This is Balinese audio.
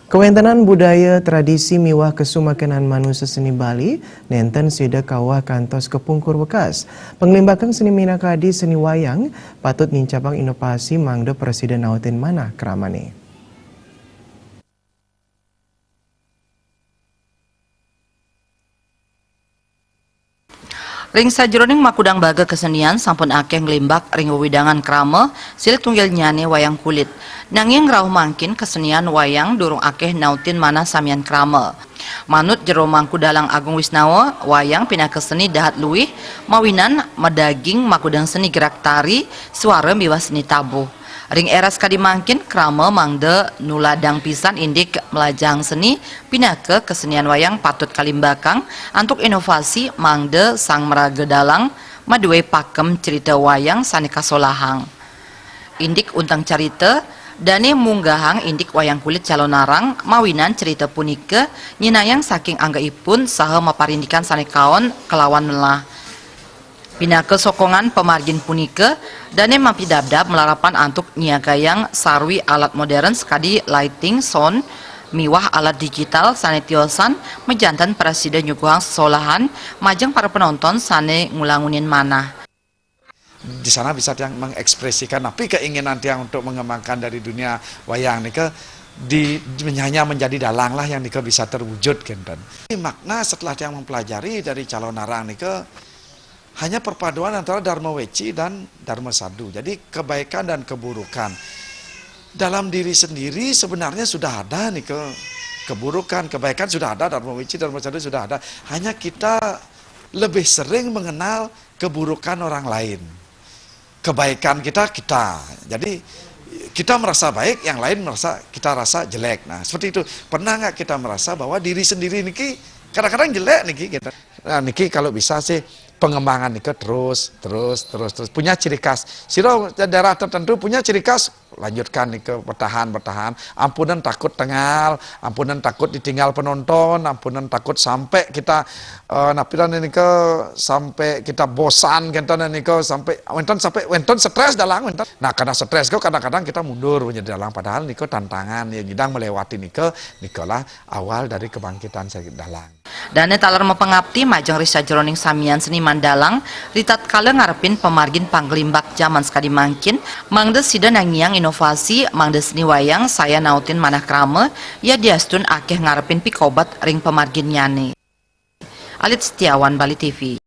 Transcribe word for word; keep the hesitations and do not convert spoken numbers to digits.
Kawéntenan budaya, tradisi miwah kasumekenan manusa seni Bali nénten sida kawah kantos kapungkur wekas. Panglimbakang seni minakadi seni wayang patut nincapang inovasi mangda prasida nautin manah kramané. Ring sajeroning makudang baga kesenian sampun akéh nglimbak ring wewidangan krama, silih tunggilnyané wayang kulit. Nanging rauh mangkin kesenian wayang durung akéh nautin manah samian krama. Manut jero Mangku Dalang Agung Wisnawa, wayang pinaka seni dahat luih, mawinan madaging makudang seni gerak tari, suara miwah seni tabuh. Ring éra sakadi mangkin, krama mangda nuladang pisan indik mlajahang seni, pinaka kesenian wayang patut kalimbakang antuk inovasi mangda sang maraga dalang madué pakem cerita wayang sané kasolahang. Indik unteng carita, dané munggahang indik wayang kulit Calonarang mawinan cerita punika nyinayang saking anggaipun saha maparindikan sané kaon kalawan melah. Pinaka sokongan pamargin punika, dané mapidabdab malarapan antuk nyiagayang sarwi alat modern sakadi lighting, sound, miwah alat digital sané tiosan majanten prasida nyuguhang sesolahan majeng para penonton sané ngulangunin manah. Di sana bisa tiang mengekspresikan napi keinginan tiang untuk mengembangkan dari dunia wayang nika di, hanya menjadi dalang lah yang nika bisa terwujud kenten. Makna setelah tiang mempelajari dari Calonarang nika hanya perpaduan antara Dharma Weci dan Dharma Sadu. Jadi kebaikan dan keburukan dalam diri sendiri sebenarnya sudah ada nika, keburukan, kebaikan sudah ada, Dharma Weci, Dharma Sadu sudah ada. Hanya kita lebih sering mengenal keburukan orang lain. Kebaikan kita, kita. Jadi kita merasa baik, yang lain merasa, kita rasa jelek. Nah, seperti itu. Pernah nggak kita merasa bahwa diri sendiri niki kadang-kadang jelek niki gitu. Nah, niki kalau bisa sih pengembangan nika terus, terus, terus, terus punya ciri khas. Sira daerah tertentu punya ciri khas, lanjutkan nika, bertahan, bertahan. Ampunten takut tengal, ampunten takut ditinggal penonton, ampunten takut sampai kita, eh, napiran nika, sampai kita bosan kenten nika, sampai wenten, sampai wenten stres dalang wenten. Nah, karena stres kok kadang-kadang kita mundur menjadi dalang, padahal nika tantangan ya, nyidang melewati nika, nikalah awal dari kebangkitan saya dalang. Dané taler mapangapti majeng ring sajeroning samian seniman dalang, ritatkala ngarepin pamargin panglimbak jaman sakadi mangkin, mangda sida nangiang inovasi, mangda seni wayang sayan nautin manah krama, yadiastun akéh ngarepin pikobet ring pamarginnyané. Alit Setiawan, Bali T V.